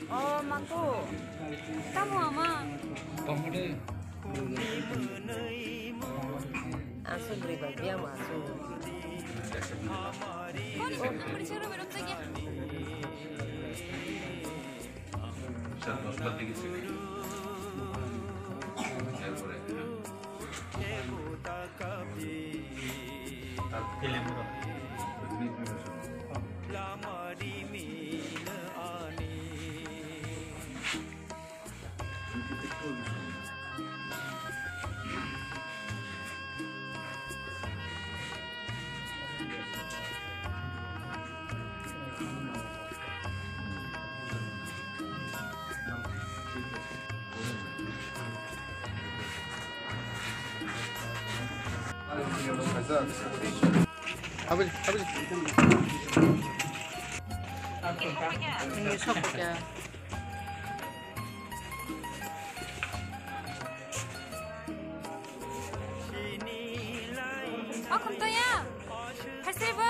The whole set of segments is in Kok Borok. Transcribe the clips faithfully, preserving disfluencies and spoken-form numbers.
Oh, mangko. Tamo ama. Tamo de. Aswk bwrwi bai biyang ma aswk. Phone, phone number se robe rom tagi. O khumtoya, phaisai bo.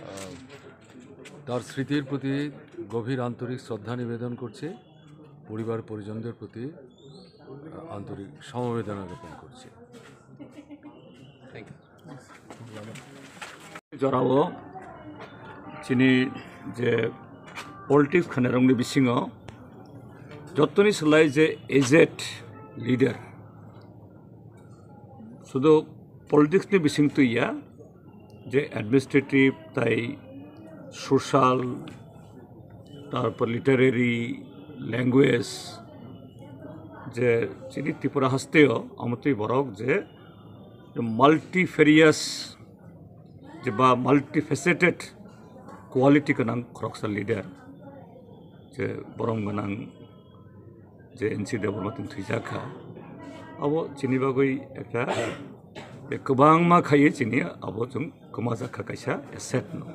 আহ, তার স্মৃতির প্রতি গভীর আন্তরিক শ্রদ্ধা নিবেদন করছি, পরিবার পরিজনদের প্রতি, আহ, আন্তরিক সমবেদনা জ্ঞাপন করছি। Thank you. Jorao chini je politics khanarokni bisingo jottoni slai je aged leader, sudu politics ni bising twi ya, je administrative tai social, tarpor literary, language, je chini Tripura hasteo amotwi borok je multifarious je ba multifaceted quality gwnang khoroksa leader, je borom gwnang je N C Debbarma tini thwijak kha, abo chini bagwi ekta je kwbangma khaiwi chini abo chwng kwmajak kha kaisa asset no.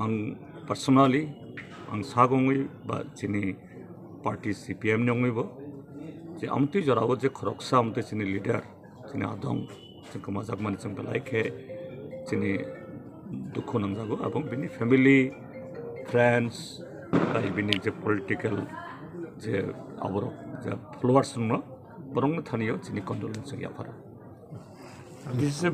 Ang personally, ang sak wngwi ba chini party C P M ni wngwi bo, je amtwi jorao je khoroksa amtwi chini leader, chini adong, chwng kwmajakmani chwng belai khe chini dukhu nangjago, abong bini family, friends, tai bini je political je aborok je followers wngno, borokni thani-o chini condolence wng yapharo. This is a